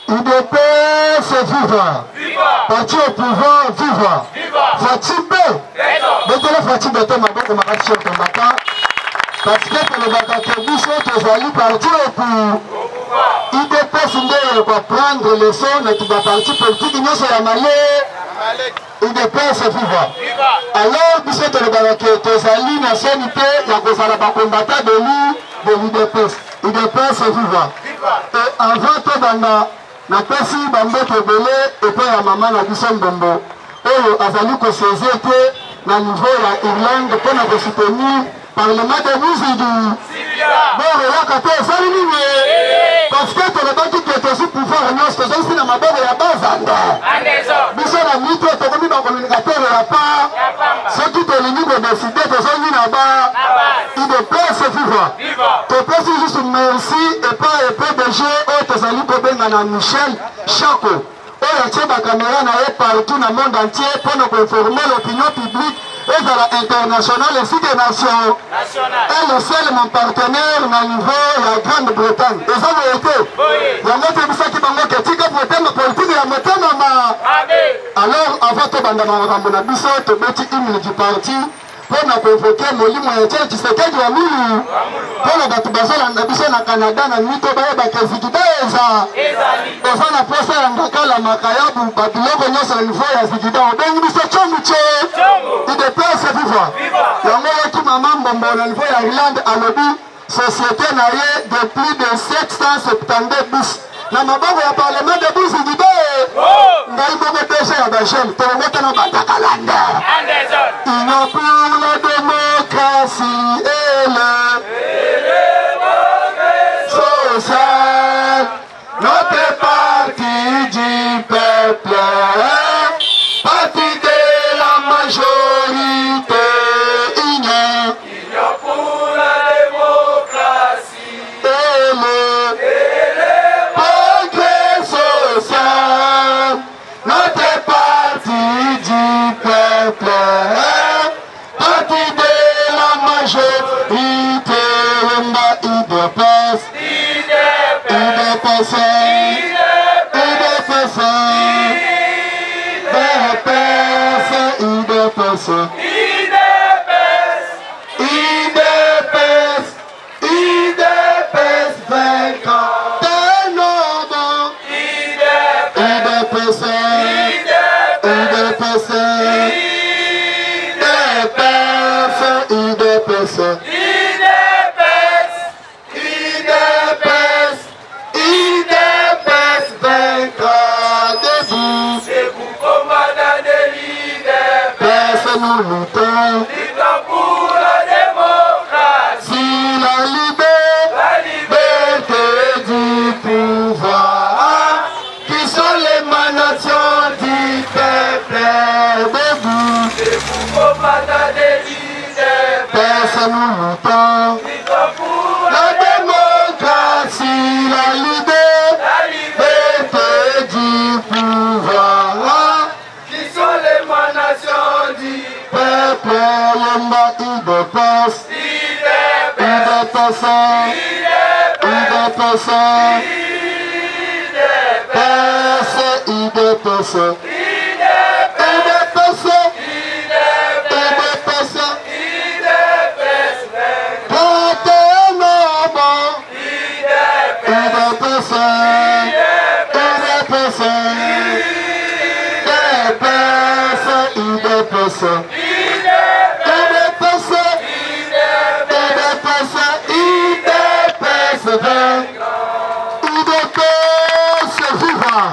Udps viva! Parti au pouvoir viva! Fatshi B! Betela Fatshi Beton maboko makasi cher combattant parce que tolobaka ke biso tozali parti au pouvoir. Udps nde ekoprendre leçon na ba parti politique nyonso ya male Udps viva! Alors biso tolobaka ke tozali na soni te ya kozala ba combattant de l'UDPS. Udps viva! Et avant tobanda, napesi bambote ebele epai ya mama na biso Mbombo oyo azali ko saisir te na niveau ya Irlande mpo na ko soutenir parlement de Muzidi. Boro yaka te esali nini? Parce que tolobaki ke tozwi pouvoir nyonso tozongisi na maboko ya bazanda. Biso na mito tokomi ba communicateur ya pa soki tolingi ko décider tozongi na ba udps viva. Topesi lisusu merci epai ya PDG oyo tozali kobenga na Michel Shako oyo atie ba camera na ye partout na monde entier mpo na koinformer l'opinion publique ezala internationale ainsi que nation et le seul mon partenaire na niveau ya Grande-Bretagne. Eza boye te? Yango toyebisaki bango ke tika motema politike ya motema ma. Alors avant tobanda makambo na biso tobeti hymne du parti mpo na koevoke molimo ya Etienne Tshisekedi wa Mulu mpo na bato bazolanda biso na Canada na mito bayeba ke zigida eza oza na posa ya ngakala makayabu babiloko nyonso na niveau ya zigida obengi biso chombu che udps viva yango yoki mama mbombo na niveau ya Irlande alobi Societe na ye de plus de 772 bus na maboko ya parlement de bus dibe ngai moko DG ya ba jeunes tolongota na batakalanda Union pour la démocratie et le social Notre parti du peuple, parti de la majorité, union. Union pour la démocratie. Et le, et le progrès social. Notre parti du peuple, parti de la majorité, Wemba UDPS. UDPS. UDPS. UDPS. UDPS. UDPS vaincra. Tenobo. UDPS. UDPS. UDPS. UDPS. UDPS. UDPS vaincra. Debout. Debout combattant de l'UDPS. Nous luttons. Luttons pour la démocratie. Si la liberté du pouvoir, qui sont l'émanation du peuple. Debout. Debout combattant de l'UDPS. Nous luttons. Luttons pour la démocratie, la liberté du pouvoir, qui sont l'émanation du peuple. Yemba UDPS. UDPS. UDPS. UDPS. UDPS. UDPS. Totenobo. UDPS. UDPS. UDPS. UDPS. UDPS. UDPS. UDPS.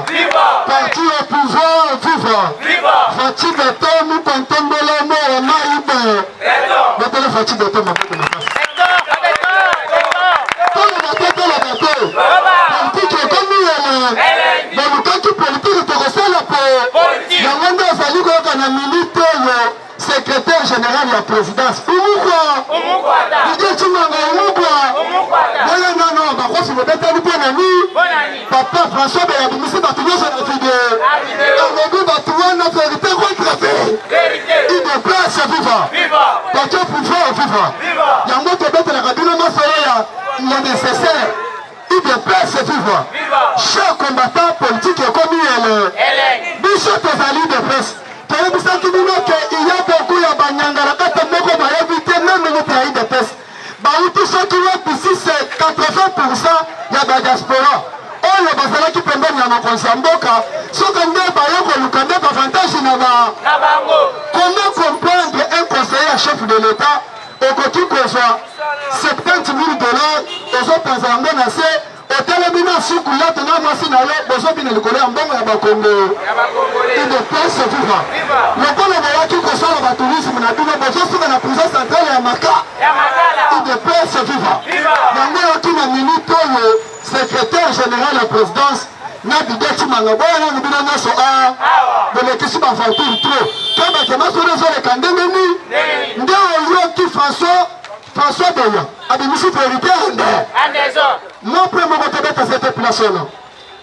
Viva! Parti au pouvoir, viva! Fatshi Beton, mutantombele mowa mayibe. Betele Fatshi Beton maboko makasi. Toloba te, toloba te. Politiki ekomi ele. Balukaki politiki tokosala po. Yango nde azali koyoka na minute oyo secrétaire général ya présidence umukwa Didier Tshimanga umukwa boya nano bakosi bobetani mpo na ni papa François Beya abimisi bato nyonso na video alobi bato wana verité contre vérité udps viva parti au pouvoir viva yango tobetelaka bino masolo ya le nécessaire. Udps viva! Cher combattant politique ekomi ele biso tozali udps toyebisaki bino ke il y a beaucoup ya banyangalakata moko bayebi te meme minute ya udps bauti soki wapi si c'est 80% ya ba diaspora oyo bazalaki pembeni ya mokonzi ya mboka soki nde baye koluka nde bavantage na ba comment comprendre un conseiller ya chef de l'état okoki kozwa 70 000 dollars ozopanza yango na se otelemi na suku yote na mwasi na yo bozobina likolo ya mbongo ya bakongo udps viva lokola boyaki kosala batourisme na bino bozosuka na prison centrale ya maka udps viva yango oyoki na minute oyo secrétaire général ya présidence na Didier Tshimanga boya nanu bino nyonso a bolekisi ba aventure trop to bato masolo ezoleka ndenge nini nde oyoki François François Beya abimisi verite ande mopre moko tobeta sete place wana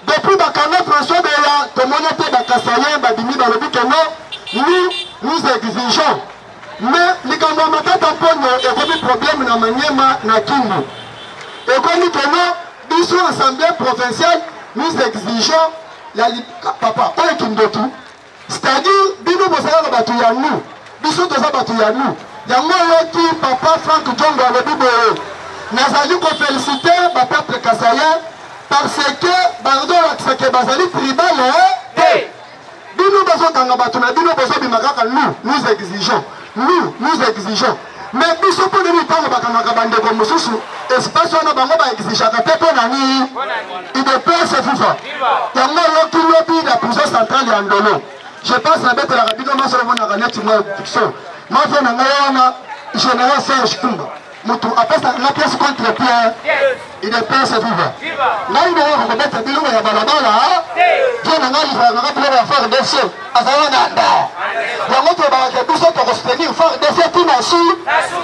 depuis bakanga François Beya tomoni te bakasayen babimi balobi ke non nous nous exigeons mais likambo ya Matata Mponyo ekomi problème na Maniema na Kindu ekomi ke non Biso assemblée provinciale nous exigeons la papa oyo kindoki c'est-à-dire bino bozalaka bato ya nous biso toza bato ya nous yango oyoki papa Frank Djongo alobi boye nazali kofelicite bapeuple kasayen parce que bazolakisa ke bazali tribal te Bino bazo kanga batu na bino bozo bima kaka nous nous exigeons nous nous exigeons mais biso mpo nini ntango bakangaka bandeko mosusu espace wana bango ba exigeaka te mpo na nini udps viva yango oyoki lobi na prison centrale ya ndolo je pense nabetelaka bino masolo omonaka neti mwa fiction mafia na ngai wana général serge kumba mutu apesaka nga pièce contre pierre udps viva ngai nayoka kobeta biloko ya balabala vie na ngai alivaka nga biloko ya fardc azala na nda yango tolobaka ke biso tokosoutenir fardc tina su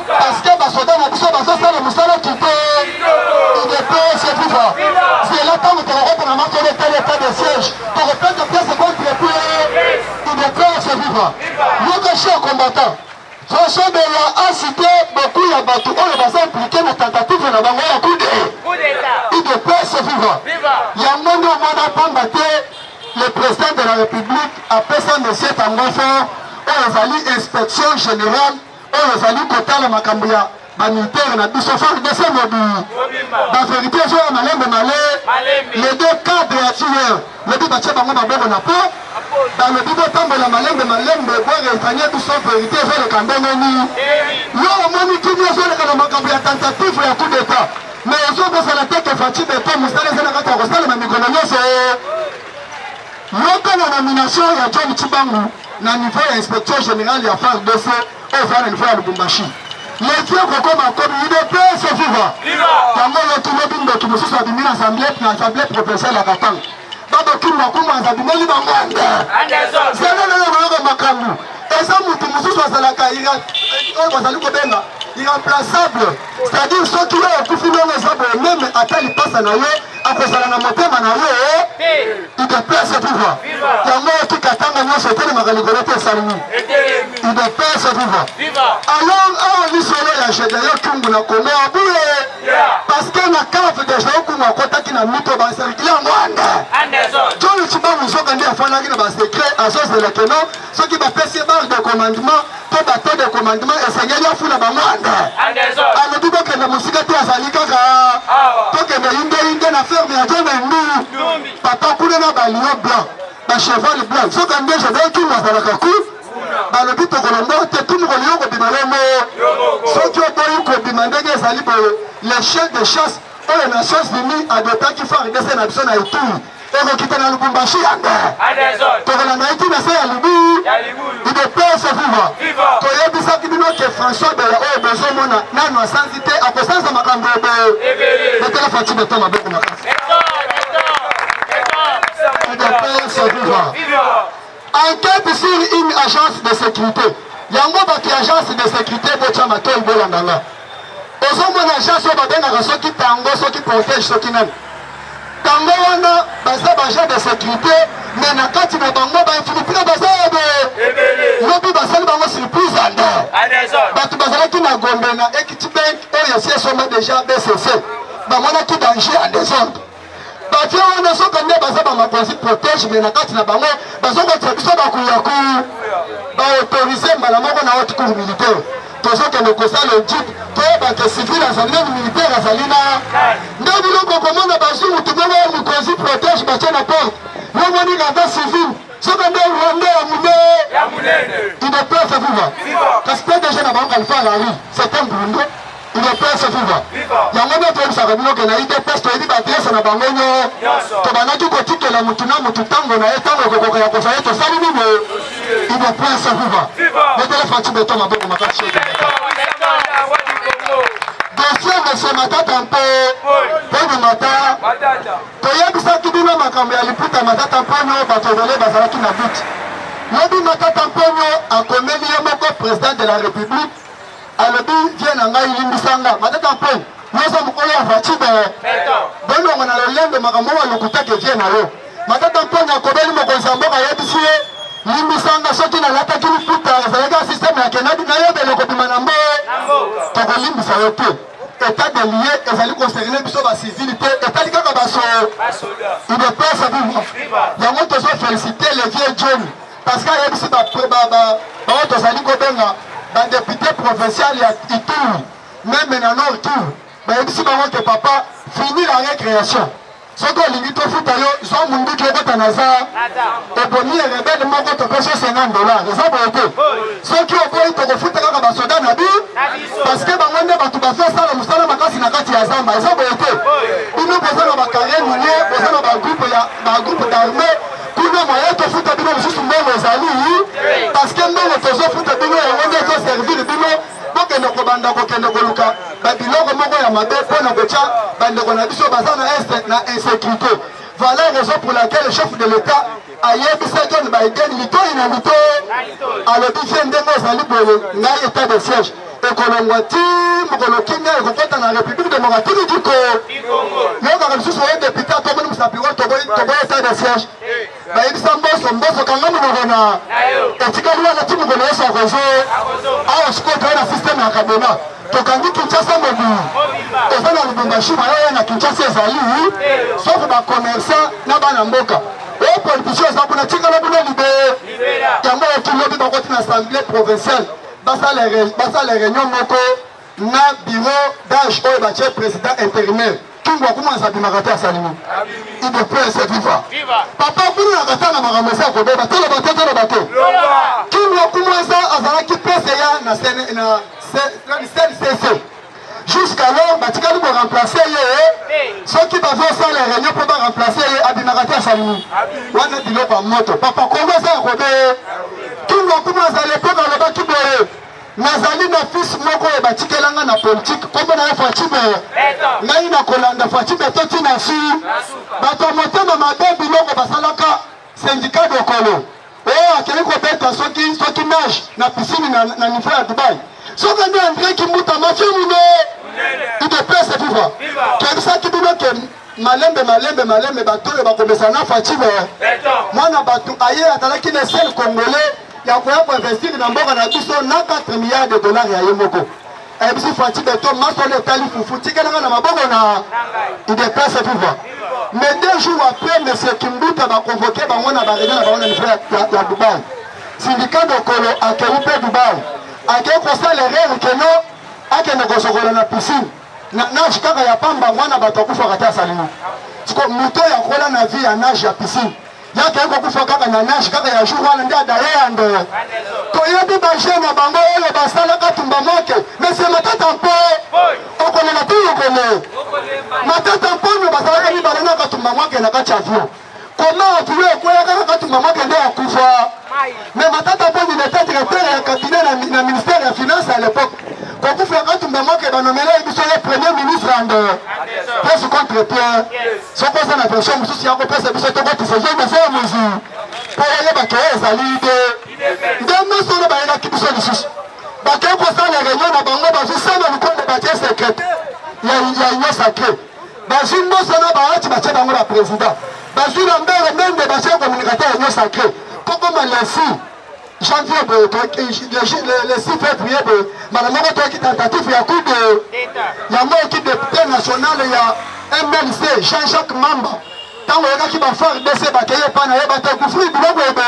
parce que basoda na biso bazosala mosala kite udps viva zela ntango tokokota na masolo etali etat de siège tokopesa pièce contre pierre udps viva yoka cher combattant François Beya a cite beaucoup ya batu oyo baza impliqué na tentative na bango ya coup d'etat. Udps viva. Yango nde omona pamba te le président de la République apesa monsieur Tango Fort oyo ezali inspection générale oyo ezali kotala makambo ya ba militaire na biso FARDC mobi ba verité ezoya malembe male les deux cadres ya tueur lobi batie bango maboko na po balobi botambola malembe malembe boretranie biso verité ezoleka ndenge nini yo omoni kimia ezoleka na makambo ya tentative ya coup d'etat mais ezobosana te ke Fatshi Beton mosala eza na kati ya kosalema mikolo nyonso yoka na nomination ya John Tshibangu na niveau ya inspection générale ya FARDC oyo eza na niveau ya Lubumbashi leki okokoma komi udps viva yango oyoki lobi ndoki mosusu abimi na assemblée na assemblée provinciale ya Katanga babokimwa kumwanza abimeli bango ande zela nayo koyoka makambo eza motu mosusu azalaka oyo bazali kobenga irremplaçable c'est-à-dire soki yo okufi ndenge eza boye meme ata lipasa na yo akozala na motema na yo udps viva yango oyoki katanga nyonso etelemaka likolo te esali nini udps viva alors awa lisolo ya gedeon kyungu na kongo abuye parce que na cave de gedeon kyungu akotaki na mito baencercle yango ande john tshibangu nzoka nde afandaki na basecret azozela keno soki bapesi ye barre de commandement to bateau de commandement esengeli afula bango ande alobi bokende mosika te azali kaka tokende yindeinde na ferme ya jone ndu papa kuna na balion blanc bacheval blanc nzoka nde jodin kingo azalaka ku balobi tokolongo te tu mokolo yo kobima yo mo soki oboyi kobima ndenge ezali boye le chien de chasse oyo nations unies adotaki fardc na biso na ituri ekokita na Lubumbashi yango tokolanda ye ti na se ya libu udps viva toyebisaki bino ke François Beya oyo bozomona nanu asanzi te akosanza makambo ebele betela Fatshi beton maboko makasi udps viva enquête sur une agence de sécurité yango bato ya agence de sécurité botya matoi bolanda nga ozomona agence oyo babengaka soki tango soki protège soki nani Bango wana baza ba agent de sécurité mais na kati na bango ba infiltré baza ebele. Lobi basali bango surprise ande. Bato bazalaki na Gombe na Equity Bank oyo esi esomba déjà BCC bamonaki danger en désordre. Ba vieux wana soka nde baza ba makonzi protège, mais na kati na bango bazokotisa biso bakuyaku. Baautorise mbala moko na haute cour militaire, tozokende kosala audit, toyeba ke civil azali nani, militaire azali na nde. Biloko komona bazwi mutu moko ya mokonzi protège, batie na porte, yo moni aza civil, soka nde rwandais ya monene. UDPS viva! Kasi PDG na bango Kalifar Henri, c'est un Burundais. UDPS viva! Yango nde toyebisaka bino ke na UDPS toyebi baadresse na bango nyonso. Tobandaki kotikela mutu na mutu ntango na ye, ntango ekokoka ya kozwa ye, tosali nini? UDPS viva! Betele Fatshi Béton maboko makasi. Dossier monsieur Matata mpe Mpona Mata, toyebisaki bino makambo ya liputa Matata Mponyo, bato ebele bazalaki na but. Lobi Matata Mponyo akomeli ye moko président de la République, alobi: "Vieux na ngai, limbisanga." Matata Mponyo, yoza mokolo ya Fatshi be bolongo na lolendo, makambo oyo alokutaki vieux na yo. Matata Mponyo akobeli mokonzi ya mboka, ayebisi ye: "Limbisanga, soki nalataki liputa ezalaki ya système ya kenadi, nayebele kobima na mbo, tokolimbisa yo te. État de lieu ezali concerne biso bacivils te, etali kaka baso." UDPS viva! Yango tozofélicité le vieux John, parce que ayebisi bao tozali kobenga badéputé provincial ya Ituri, même na Nord Kivu, bayebisi bango ke papa, fini la récréation. Soki olingi tofuta yo, zwa munduki, okota na za obomi rebelle moko, topesi 50 $. Eza boye te? Soki oboyi, tokofuta kaka basoda na bi, parce que bango nde bato bazosala mosala makasi na kati ya zamba. Eza boye te? Bino boza na bacarré minier, boza na bagroupe ya bagroupe d'armée kuna, moye tofuta bino lisusu mbongo ezali, parce que mbongo tozofuta bino, yango nde ezoservir bino bokende kobanda kokende koluka babiloko moko ya mabe mpona kotya bandeko na biso baza na Est na insécurité. Voilà raison pour laquelle le chef de l'État ayebisa John Biden litoi na lito, alobi: "Vieux, ndenge ozali boye, ngai état de siège ekolongwa ti mokolo kimia ekokɔta na République démocratique du Congo." Yokaka lisusu oye député atomoni mosapi oyo: "Toboyi état de siège." Bayebisa Mboso: "Mboso, kanga monoko na etikali wana ti mokolo nyonso akozo awa." Sikoyo toye na système ya kabona, tokangi Kinshasa mobu, toza na Lubumbashi, bayoya na Kinshasa ezali sauf bacommerçant na bana mboka. Oyo politicien eza kuna, tikala kuna libe. Yango oki lobi bakoti na assemblée provinciale, basala réunion moko na bureau d'âge oyo batie président intérimaire Kingu akumwanza, abimaka te, asalimi. UDPS viva! Papa kuna na katanga makambo eza kobeba, toloba te, toloba te. Kingu akumwanza azalaki PCA na CNCC jusqu'alors, batikali koremplace ye. Soki bazosala réunion mpo baremplace ye, abimaka te, asalimi wana biloko ya moto. Papa, Kongo eza ya kobe. Kingu akumwanza lepoke alobaki boye: "Nazali na fils moko oyo batikelanga na politike, kombo na ye Fatshi Be. Ngai na kolanda Fatshi Béton ntina su." Bato ya motema mabe, biloko basalaka syndicat Dokolo oyo akei kobeta soki soki nage na piscine na niveau ya Dubai, soki nde André Kimbuta mafie mune. UDPS viva! Toyebisaki bino ke malembe malembe malembe, bato oyo bakomesa na Fatshi Be. Mwana bato aye azalaki na seul Congolais ya koya koinvestir na mboka na biso na 4 milliards de dollars ya ye moko. Ayebisi Fatshi Béton: "Masolo etali fufu, tikelanga na maboko na." UDPS viva! Mais 2 jours après, monsieur Kimbuta baconvoke bango na baréunion na bango na niveau ya Dubai. Syndicat Dokolo akei mpe Dubai, akei kosala erreur keno akende kosokola na piscine na nage kaka ya pamba. Mwana bato akufaka te, asalini siko moto oyo akola na vie ya nage ya piscine, yakei kokufa kaka na nage kaka ya jour wana nde adaye ya ndo. Toyebi baje na bango oyo basalaka tumba moke. Monsieur Matata mpo okolela te, okole Matata Mponyo bazalaka mibale na Katumba Mwake na kati ya avion. Koma avion ekwea kaka, Katumba Mwake nde akufa, mais Matata Mponyo, il était directeur ya cabinet na ministère ya finance à l'époque. Kokufa Katumba Mwake, banomela ye biso ye premier ministre ande pièce contre pièce. Soki oza na version mosusu ya kopesa biso, tokotisa je mese mozi mpo oyeba ke ezali de nde nyonso oyo bayelaki biso. Lisusu bakei kosala réunion na bango, bazwi Sama Lukonde, batie secrétaire ya union sacrée, bazwi Mboso na Bahati, batie bango na président, bazwi Lambert Mende, batie communicateur ya union sacrée. Tokoma le 6 janvier boye, le 6 février boye, mbala moko toyoki tentative ya coup de. Yango oki député national ya MLC Jean-Jacques Mamba. Ntango oyokaki ba FARDC bakei epai na ye, bato ekufri biloko ebe.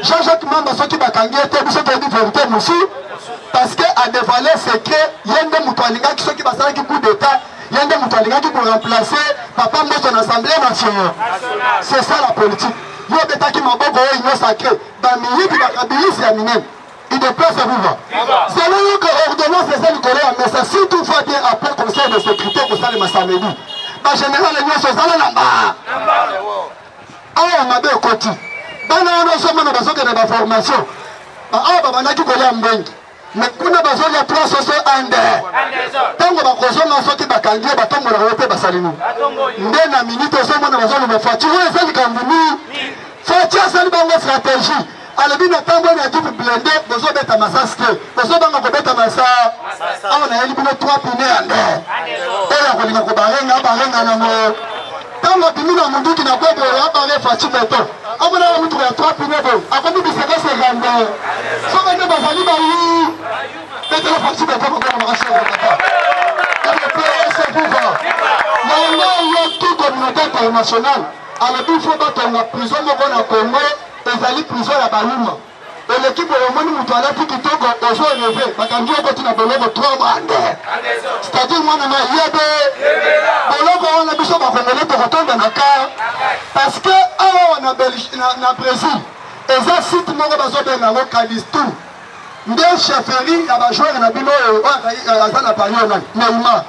Jean-Jacques Mamba soki bakangi ye te, biso toyebi verite mosusu parce que a dévoilé secret. Ye nde moto alingaki, soki basalaki coup d'état, ye nde moto alingaki ko remplacer papa Mboso na Assemblée nationale. C'est ça la politique. Yo obetaki maboko oyo union sacrée, bamiyibi, bakabilisi ya minene. Udps viva. Zala yoka ordonnance eza likolo ya mesa, si tout va bien après conseil de sécurité ekosalema samedi. Ba général nyonso ozala na mba. Awa mabe ekoti. Bana wana ozomona bazokende ba formation. Awa babandaki kolia mbengi. Mais kuna bazolia 3 soso ande. Ntango bakozonga soki bakangi yo batombolaka yo mpe basali nini? Nde na minute ozomona bazoloba Fatshi oyo eza likambo nini? Fatshi asali bango stratégie. Alobi na ntango na jeep blinde bozobeta masasi te, bozobanga kobeta masa. Awa nayeli bino 3 pine ya nde oyo akolinga kobarenga abarenga nango. Ntango abimi na munduki na kwe boye abare Fatshi beton, amonaka motuka ya 3 pine boye akomi bisekaseka nde soki nde bazali bayi betela Fatshi beton maboko makasi ya kokata. Viva yango oyoki communauté internationale alobi fo batonga prison moko na Congo. Ezali prison ya bayuma. Eleki boye omoni moto alati kitoko ozo reve bakangi yo okoti na boloko 3 bande. C'est-à-dire mwana na yebe boloko wana biso ba congolais tokotonda na ka parce que awa na Belgique na, na Brésil eza site moko bazobenga yango Calisto nde chefferie ya ba joueur na bino oyo oyo aza na Paris oyo nani Neymar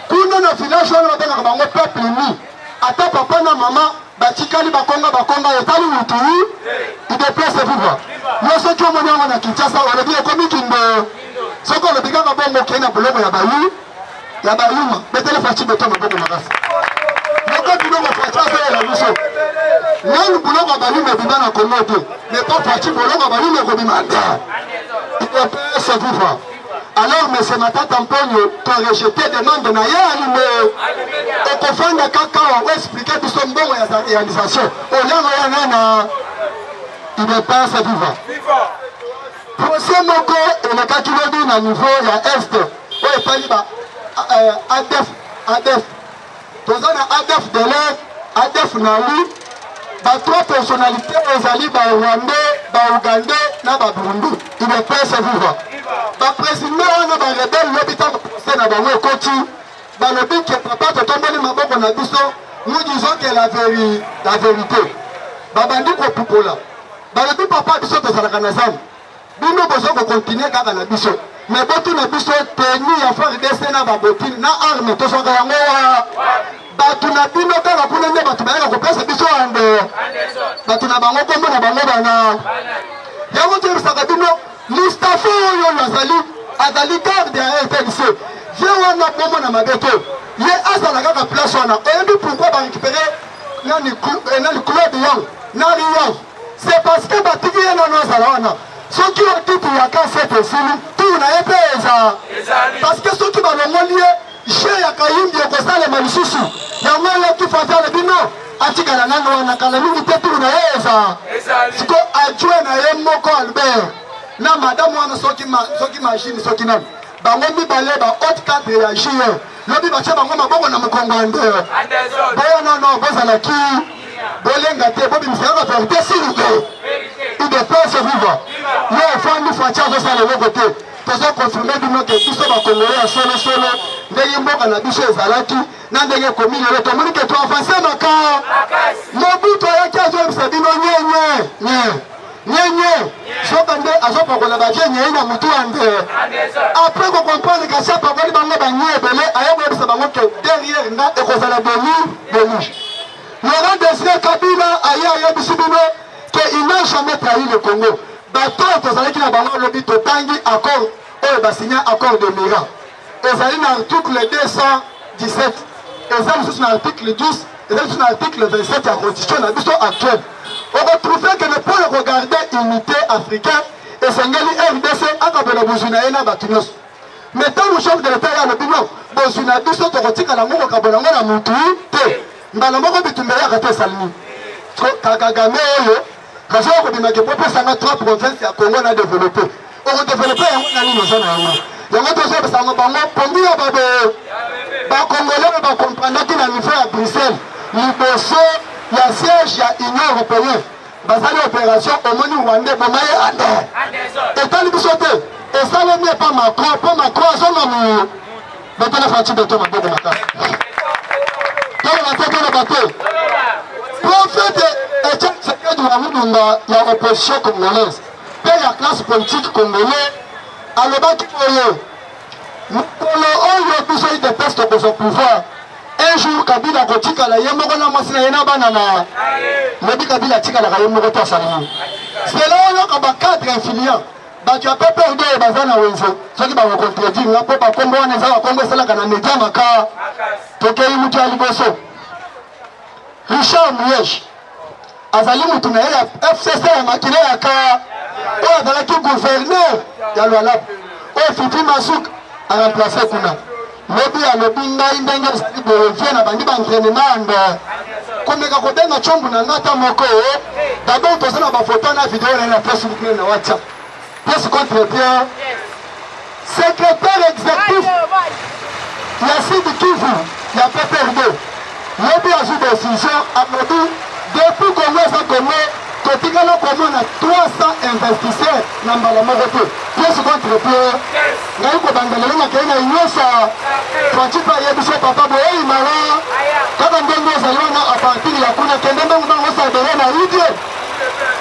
kuna na village wana babengaka bango peuple uni ata papa na mama Batikali bakonga bakonga etali mutu udps viva. Yo soki omoni yango na Kinshasa olobi ekomi kindo. Soki olobi kaka bongo okei na boloko ya bayu ya bayuma. Betele Fatshi beton maboko makasi. Moko biloko Fatshi asalela biso. Nanu boloko ya bayuma ebima na Congo te. Mais pas Fatshi boloko ya bayuma ekobima nde. Udps viva. Alors monsieur Matata Mponyo to rejeter demande na ye alime. Okofanda kaka o expliquer biso mbongo ya réalisation. Oliango ya nana. Udps viva. Procès moko elekaki lobi na niveau ya Est oyo etali ba ADF ADF. Toza na ADF de l'air, ADF Nalu, ba trois personnalités oyo ezali ba Rwandais, ba Ougandais na ba Burundi. Udps viva. Ba présumés wana ba rebelles lobi ntango procès na bango ekoti, balobi ke papa totomboli maboko na biso, nous disons que la vérité, la vérité. Babandi kopupola. Balobi papa biso tozalaka na zamba. Bino bozo ko continuer kaka na biso mais botuna biso tenue ya FARDC na ba bottines na armes tozwaka yango wa bato na bino kaka kuna nde bato bayaka kopesa biso ande bato na bango kombo na bango bana yango toyebisaka bino Mustafa oyo oyo azali azali garde ya RTNC ye wana bomona mabe te ye azala kaka place wana oyebi pourquoi ba récupérer nani, eh, nani Claude Yang na Riyad. C'est parce que batiki ye nano azala wana. Soki otiti ya kasete esili, tour na ye mpe eza. Parce que soki balongoli ye, jeu ya Kayimbi ekosalema lisusu. Yango oyoki Fathi alobi non, atikala nano wana kala mingi te tour na ye eza. Siko adjoint na ye moko Albert na madame wana soki ma, soki machine soki nani bango mibale ba haute cadre ya JR lobi batie bango maboko na mokongo ya nde boya nono bozala ki bolenga te bobimisa kaka verite sili te udps viva yo ofandi faci azosala eloko te tozo confirme bino ke biso bakongole ya solo solo ndenge mboka na biso ezalaki na ndenge ekomi lelo tomoni ke toavanse maka mobutu ayaki azoyebisa bino nyenye nye nyenye soka nde azopakola bavie nyei na mutu ya nde après kocomprendre kasi apakoli bango banye ebele aye koyebisa bango ke derrière nga ekozala demi deluge. Laurent Desire Kabila aye ayebisi bino ke il n'a jamais trahi le Congo. Bato oyo tozalaki na bango alobi totangi accord oyo basigna accord de Mira ezali na article 217 eza lisusu na article 10 eza lisusu na article 27 ya constitution na biso actuelle. Okotrouve ke mpo na kogarde unité africaine esengeli RDC akabola bozwi na ye na bato nyonso. Mais ntango chef de l'etat ye alobi non, bozwi na biso tokotikala yango kokabola yango na mutu te, mbala moko bitumba eyaka te. Esali nini? Kagame oyo kazoya kobima ke bopesa nga 3 province ya Congo na developpe, okodeveloppe yango na nini? Oza na yango yango tozobisa yango bango pongi ya babe bakongole oyo bakomprendaki na niveau ya Bruxelles. Liboso ya siège ya Union européenne basali opération, omoni Rwandais boma ye ande, etali biso te. Esalemi epa Macron mpo Macron azonga mu betela Fatshi beto maboko makasi. Toloba te, toloba te. Prophète Etienne Tshisekedi wa Mulumba ya opposition congolaise mpe ya classe politique congolais alobaki boye: mokolo oyo biso UDPS tokozwa pouvoir, un jour Kabila akotikala ye moko na mwasi na ye na bana na lobi. Kabila atikalaka ye moko to asala nini? Sela oyoka bacadre influent, bato ya PPRD oyo baza na wenze, soki bakocontredire nga, mpo bakombo wana eza bakombo esalaka na media maka. Tokei, mutu ya liboso, Richard Muyej, azali mutu na ye ya FCC ya makila ya ka oyo azalaki gouverneur ya Lualaba, oyo Fifi Masuka aremplace kuna. Lobi alobi: ngai ndenge ezali boye, vie na bandi baentraînement ande komeka kobenga tshombu na nga ata moko. D'abord toza na bafoto na video na ye na Facebook na WhatsApp, pièce contre pièce. Secrétaire exécutif ya Sud Kivu ya PPRD lobi azwi décision, alobi: depuis Congo eza Congo, totikala komona 300 investisseurs na mbala moko te. Pièce contre pièce. Ngai kobanda lelo nakei na nyonso. Fatshi mpe ayebi so papa boyei mala kaka ndenge ozali wana. À partir ya kuna, kende ndongo bango sadere na idie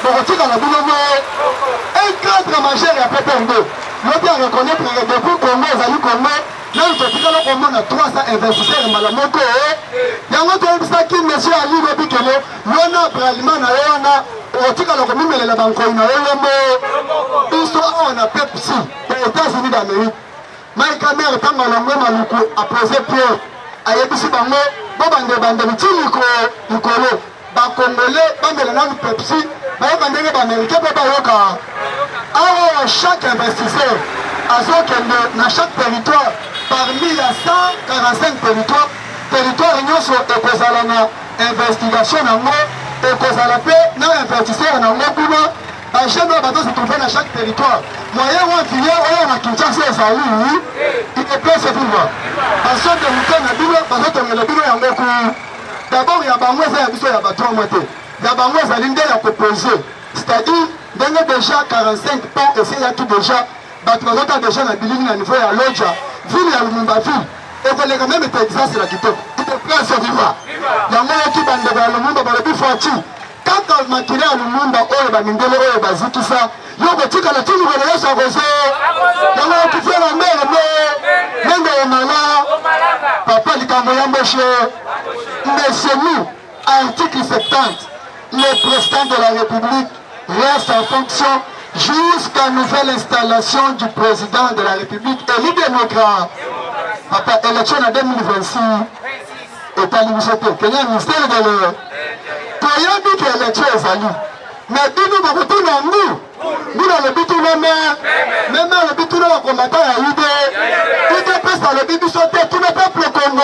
bokotikala bino mo. Un cadre majeur ya PPRD lobi a reconnaître que depuis Congo ezali Congo, nanu totikala komona 300 investisseurs mbala moko. Yango toyebisaki monsieur Ali lobi kelo yo na bralima na yo wana okotikala komimelela bankoi na yo yombo. Biso awa na Pepsi ya États-Unis d'Amérique, Mike Hammer, ntango alongwe Maluku, apose pierre, ayebisi bango bobanda ebandeli ti likolo. Bakongole bamela nanu Pepsi, bayoka ndenge baaméricain mpe bayoka. Awa chaque investisseur azokende na chaque territoire, parmi ya 145 territoire, territoire nyonso ekozala na investigation nango, ekozala mpe na investisseur nango kuna. Bajeune oyo bazo se trouve na chaque territoire, moyen wa filière oyo na Kinshasa ezali UDPS viva, bazodemuke na bino, bazotongela bino yango ku. D'abord ya bango eza ya biso ya ba 3 mois te, ya bango ezali nde ya kopose, c'est-à-dire ndenge déjà 45 pont esi eyaki déjà, bato bazota déjà na bilili na niveau ya Lodja, ville ya Lumumba, ville ekoleka même Texas na kitoko. UDPS viva! Yango yoki bandeko ya Lumumba balobi: Fatshi, kaka makila ya Lumumba oyo bamindele oyo bazikisa yo, kotikala ti mokolo nyonso akozo. Yango yoki fiela mbele me ndenge omala papa likambo ya mboshe. Mais nous, article 70, le président de la République reste en fonction jusqu'à nouvelle installation du président de la République élu démocrate. Papa, élection na 2026 etali biso te. Kenya ministère de le toyebi ke élection ezali, mais bino bakotuna ngu bino alobi tuna me meme alobi tuna bakombata ya UDPS, alobi biso te, tuna peuple Congo.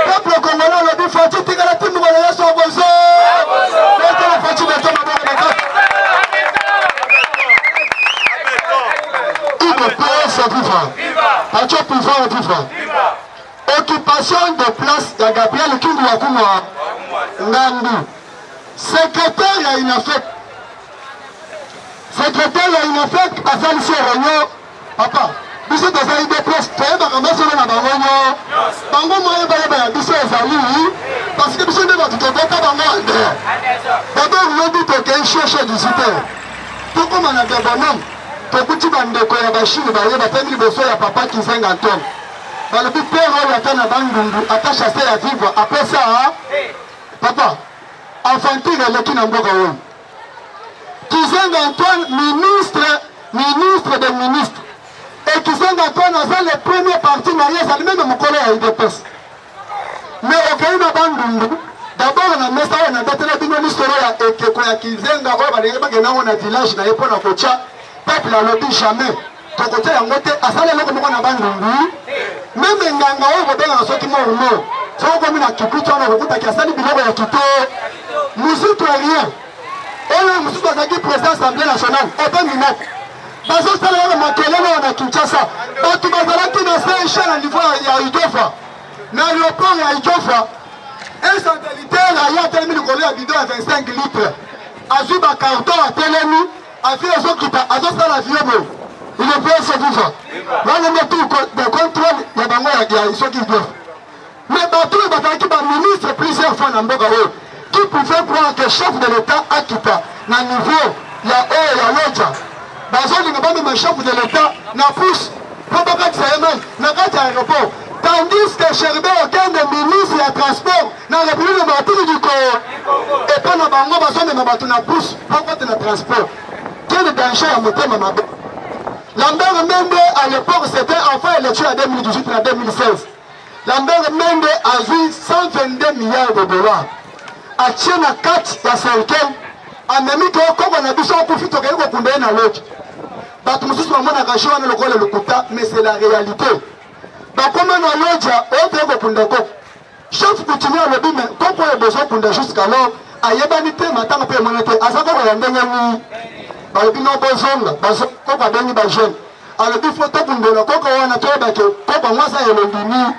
Peuple congolais alobi: Fatshi tikala ti mokolo nyonso akozo. Betela Fatshi beto maboko makasi. UDPS viva! Parti au pouvoir viva! Occupation de place ya Gabriel Kindu wa Kumwa Ngandu, secrétaire ya UNAFEC, secrétaire ya UNAFEC asalisi réunion. Papa, biso toza UDPS, toyebaka masolo na bango nyo bango moye bayeba ya biso ezali, parce que biso nde bato tobeta bango ande. D'abord lobi tokei shoshe 18 heures, tokóma na Gabonum, tokuti bandeko ya bachine baye batemi liboso ya papa Kizenga Antoine, balobi pere oyo ata na Bandundu ata chasse ya vivre apesa. Papa, aventure eleki na mboka oyo. Kizenga Antoine, ministre, ministre de ministre, et Kizenga Antoine aza le premier parti na ye, ezali même mokolo ya UDPS. Mais okei na Bandundu, d'abord na mesa oyo nabetela bino lisolo ya ekeko ya Kizenga oyo balingi bakende yango na village na ye mpo na kotya, peuple alobi jamais tokotia yango te. Asala eloko moko na Bandundu, même nganga oyo kobengaka soki mormo, soki okomi na Kikwit wana okokutaki asali biloko ya kito mosusu ya rien. Oyo mosusu azalaki président Assemblée nationale ope minoko bazosala kaka makelele oyo na Kinshasa. Bato bazalaki na Saint na niveau ya Idiofa, na aéroport ya Idiofa. Un satellitaire aye atelemi likolo ya bidon ya 25 litres, azwi ba carton atelemi, avion ezokita, azosala avion boye. Il est prêt se vivre. Wana nde tour de contrôle ya bango ya soki idiof. Mais bato oyo bazalaki ba ministre plusieurs fois na mboka oyo, qui pouvait croire que chef de l'État akita na niveau ya oyo ya Lodja? Bazolinga bamema chef de l'État na pousse mpo bakatisa ye mai na kati ya aéroport, tandis que Chérubin Okende, ministre ya transport na République démocratique du Congo, epa na bango bazomema bato na pousse mpo kota na transport. Quel danger ya motema mabe! Lambert Mende à l'époque, c'était enfin élection ya 2018 na 2016. Lambert Mende azwi 122 milliards de dollars atie na kati ya cercueil, amemi ke koko na biso akufi, tokei kokunda ye na loki. Bato mosusu bamonaka jeu wana lokola lokuta, mais c'est la réalité. Bakoma na loja oyo toye kokunda koko. Chef coutumier alobi, mais koko oyo bozokunda jusqu'alors ayebani te, matanga mpe emona te, aza koko ya ndenge nini? Balobi no, bozonga. Koko abengi bajeune, alobi fo tokundola koko wana, toyeba ke koko yango aza elongi nini.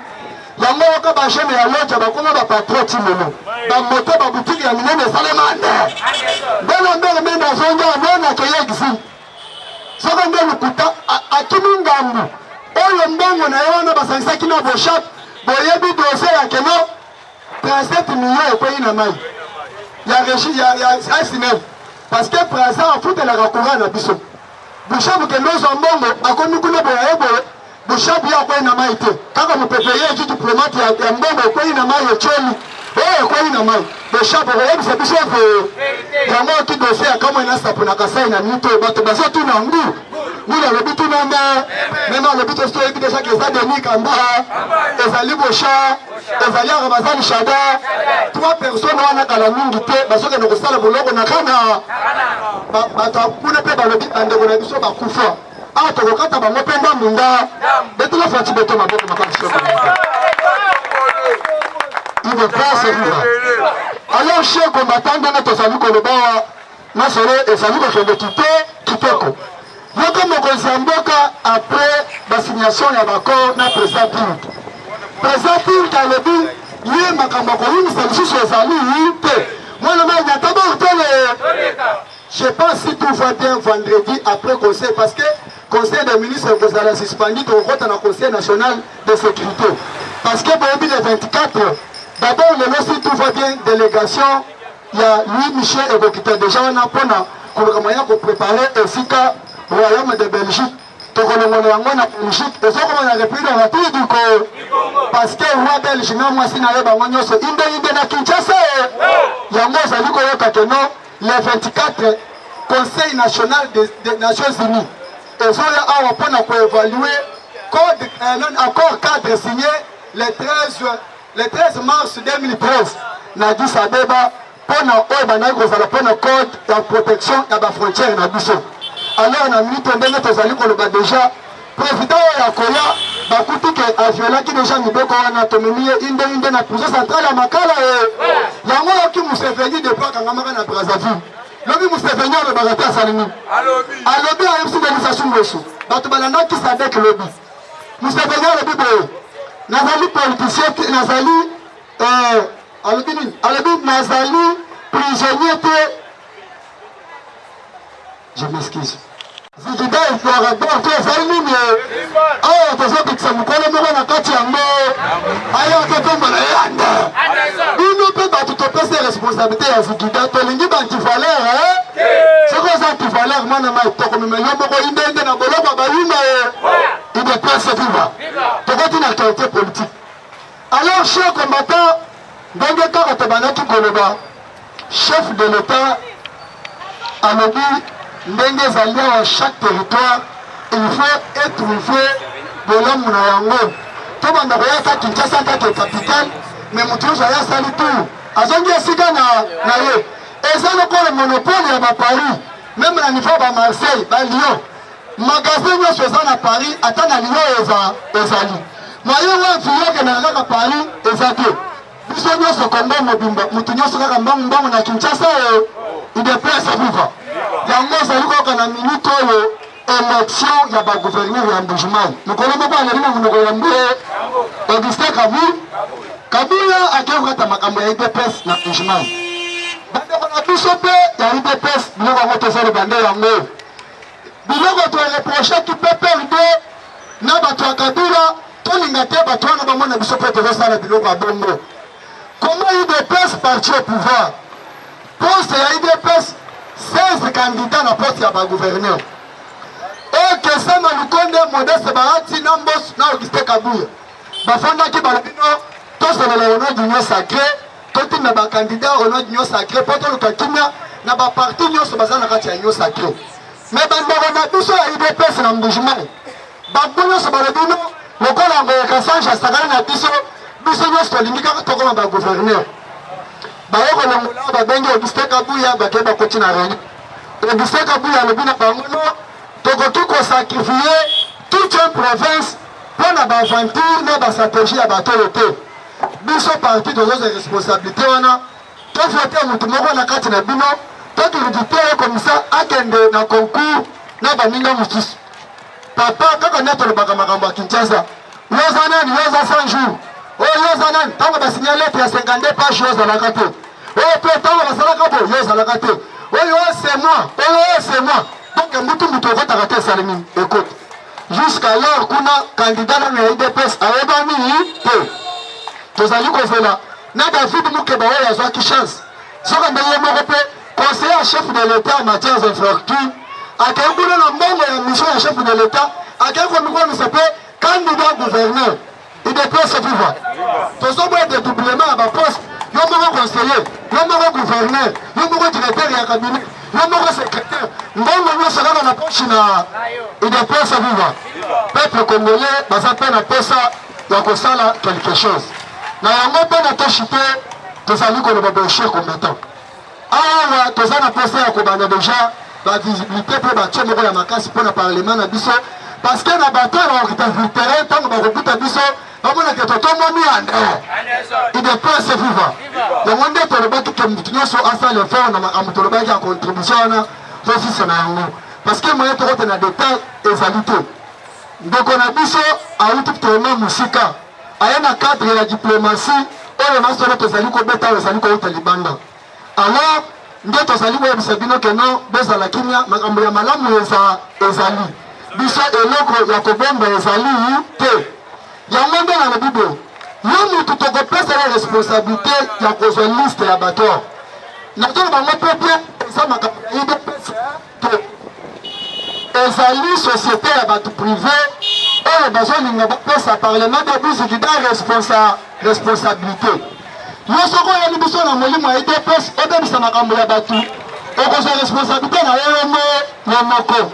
Yango yoka, bajeune ya loja bakoma bapatron ti lelo, bamoto, babutiki ya minene esalema nde mbele mbele. Mende azongi amona ke ye exil, soki nde lokuta, akimi ngambu oyo mbongo na ye wana basangisaki na Boshab. Boyebi dossier ya keno 37 millions ekwei na mai ya régie ya SNEL, parce que président afutelaka courant na biso. Boshab kende ozwa mbongo, akomi kuna boye, aye boye. Boshab ye akwei na mai te, kaka mopepe ye ezwi diplomate ya mbongo ekwei na mai, etioli oyo ekwei na mai. Boshab okoyebisa biso ete yango oki dossier ya kamwe na sapo na Kasai na mito, bato bazotuna ngu ngulu alobi tuna nde meme alobi tosi toyebi deja ke eza Denis Kamba, ezali Bosha, ezali Ramazani Shada. Trois personnes wana kala mingi te bazokende kosala boloko na kana. Bato kuna mpe balobi bandeko na biso bakufa awa, tokokata bango mpe ndambu nda betela. Fatshi beto maboko makasi. UDPS viva! Alors, cher combattant, ndenge tozali koloba awa, masolo ezali kokende kite kitoko. Yoka, mokonzi ya mboka, après basignation ya baaccord na président turc, président turc alobi ye makambo akoyimisa lisusu ezali te. Mwana mai nyata bortele. Je pense, si tout va bien, vendredi après conseil, parce que conseil des ministres ekozala suspendu, tokokota na conseil national de sécurité, parce que boyebi le 24 d'abord lelo, si tout va bien, délégation ya Louis Michel ekokita déjà wana mpona koluka moyen ya kopréparer esika royaume de Belgique. Tokolongola yango na Belgique, ezokoma na République démocratique du Congo, parce que roi belge na mwasi na ye, bango nyonso inde inde na Kinshasa. Yango ozali koyoka ke non, le 24, conseil national des Nations unies ezoya awa mpona koévaluer code non, accord cadre signé le 13 mars 2013 na Addis Abeba, mpona oyo bandaki kozala mpona code ya protection ya bafrontière na biso. Alors, na minute ndenge tozali koloba, déjà président oyo akoya, bakuti ke aviolaki déjà mibeko wana, tomemi ye inde inde na prison centrale ya Makala. E yango oyoki Museveni, depuis akangamaka na Brazzaville, lobi Museveni alobaka te. Asali nini? Alobi, ayebisi Denis Sassou Nguesso. Bato balandaki SADC lobi, Museveni alobi boye: nazali politicien te, nazali alobi nini? Alobi nazali prisonnier te. Je m'excuse. Zigida efwaka donc ezali nini awa? Tozobikisa mokolo moko na kati yango aya totombola yanda bino mpe bato topesi responsabilité ya zigida. Tolingi baantivaleur. Soki oza antivaleur, mwana mai, tokomema yo moko inde na boloko ya bayuma. Ye UDPS viva! Tokoti na actualité politique. Alors, cher combattant, ndenge kaka tobandaki koloba, chef de l'État alobi ndenge ezali awa, chaque territoire il faut etrouve bolamu na yango. Tobanda koyaka Kinshasa kaka capitale, mais moto nyonso aya asali tour, azongi esika na ye. Eza lokola monopole ya baparis, même na niveau ya bamarseille, balyon, magasin nyonso eza na Paris, ata na Lyon eza ezali moyen oyo okendaka kaka Paris eza te. Biso nyonso Kongo mobimba, motu nyonso kaka mbangu mbangu na Kinshasa. Oyo UDPS viva! Yango ezali koyoka na minute oyo élection ya bagouverneur ya Mbujimai. Mokolo moko aleli na monoko ya mbe Augustin Kabu. Kabuya akei kokata makambo ya UDPS na Mbujimayi. Bandeko na biso mpe ya UDPS, biloko yango tozoloba nde yango. Biloko toreprochaki PPRD na bato ya Kabila, tolinga te bato wana bamona biso mpe tozosala biloko ya bongo. Comment UDPS parti au pouvoir? Poste ya UDPS 16 candidats na poste ya ba gouverneur. Oyo Sama Lukonde, Modeste Bahati na Mboso na Augustin Kabuya bafandaki balobi no tosolola au nom d'union sacrée, totinda ba candidats au nom d'union sacrée mpo toluka kimia na ba parti nyonso baza na kati ya union sacrée. Mais bandeko na biso ya UDPS na Mbujimayi bango nyonso balobi no lokola Ngoyi Kasanji asakani na biso, biso nyonso tolingi kaka tokoma ba gouverneur. Baye kolongola babengi Augustin Kabuya, bakei bakoti na réunion. Augustin Kabuya alobi na bango no tokoki kosacrifier toute une province mpo na baaventure na bastratégie ya bato oyo te. Biso parti tozozwa responsabilité wana, tovote motu moko na kati na bino, tokiliki te ye komisa akende na concours na baninga mosusu. Papa kaka nde tolobaka makambo ya Kinshasa, yo oza nani? Yo oza 100 jours oyo, yo oza nani? Ntango basinya lettre ya 52 page, yo ozalaka te. Oyo mpe ntango basalaka bo, yo ozalaka te. Oyo c'est moi, oyo c'est moi. Donc mbutu mutu okotaka te, esalemi ekota jusqu'alors kuna candidat nano ya UDPS ayebani te. Tozali kozela na David Mukeba oyo azwaki chance, soki nde ye moko mpe conseiller ya chef de l'État en matière d'infrastructure akei kuna na mbongo ya mission ya chef de l'État, akei komikomisa mpe candidat gouverneur. UDPS viva! Tozoboya dédoublement ya baposte. Yo moko conseiller, yo moko gouverneur, yo moko directeur ya cabinet, yo moko secrétaire, mbongo nyonso kaka na poche na. UDPS viva! Peuple congolais baza mpe na posa ya kosala quelque chose na yango mpe na toshi te. Tozali koloba boye, cher combattant, awa toza na posa ya kobanda déjà bavisibilité mpe batie moko ya makasi mpo na parlement na biso, parce que na bato oyo bakokita terrain, ntango bakokuta biso, bamonake totomboni ya nde. UDPS viva! Yango nde tolobaki ke motu nyonso asala effort na makambo tolobaki ya contribution wana, tosisa na yango, parce que moyen tokota na détail ezali te. Ndeko na biso awuti tellement mosika, aye na cadre ya diplomatie oyo masolo tozali kobeta oyo ezali kouta libanda. Alors nde tozali koyebisa bino ke no, bozala kimia, makambo ya malamu eza ezali biso, eloko ya kobomba ezali te. Yango nde nalobi boye, yo mutu tokopesa yo responsabilité ya kozwa liste ya bato, nazoloba bango mpe bien, eza makambo ya UDPS te, ezali société ya bato privé oyo bazolinga bapesa parlement de bizikida responsabilité. Yo soki oyeli biso na molimo ya UDPS, obebisa makambo ya bato, okozwa responsabilité na yo yo moko.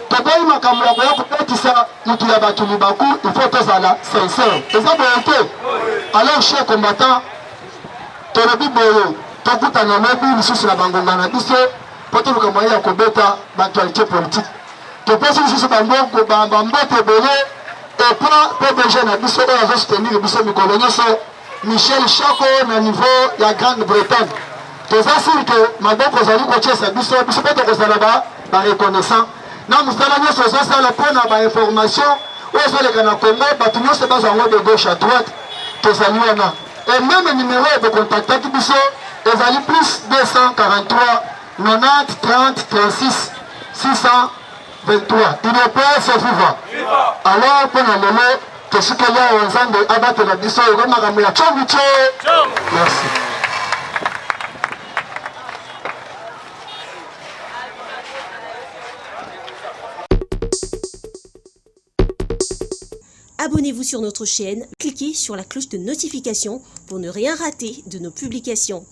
Toboyi makambo ya koya kobetisa mutu ya bato libaku. Il faut tozala sincère, eza boye te? Alors, cher combattant, tolobi boye, tokutana lobi lisusu na bangonga na biso mpo toluka moyen ya kobeta baactualité politique. Topesi lisusu bambote ebele epa PDG na biso oyo azosoutenir biso mikolo nyonso, Michel Chako na niveau ya Grande-Bretagne. Toza sûr ke maboko ozali kotiesa biso, biso mpe tokozala bareconnaissant na mosala nyonso ozosala mpo na bainformation oyo ezoleka na Congo, bato nyonso bazwa yango de gauche à droite. Tozali wana et même numéro oyo bokontaktaki biso ezali plus 243 90 30 36 623. UDPS viva! Alors, mpo na lelo tosukeli awa. Nzambe abatela biso eko makambo ya congu tse. Merci. Abonnez-vous sur notre chaîne, cliquez sur la cloche de notification pour ne rien rater de nos publications.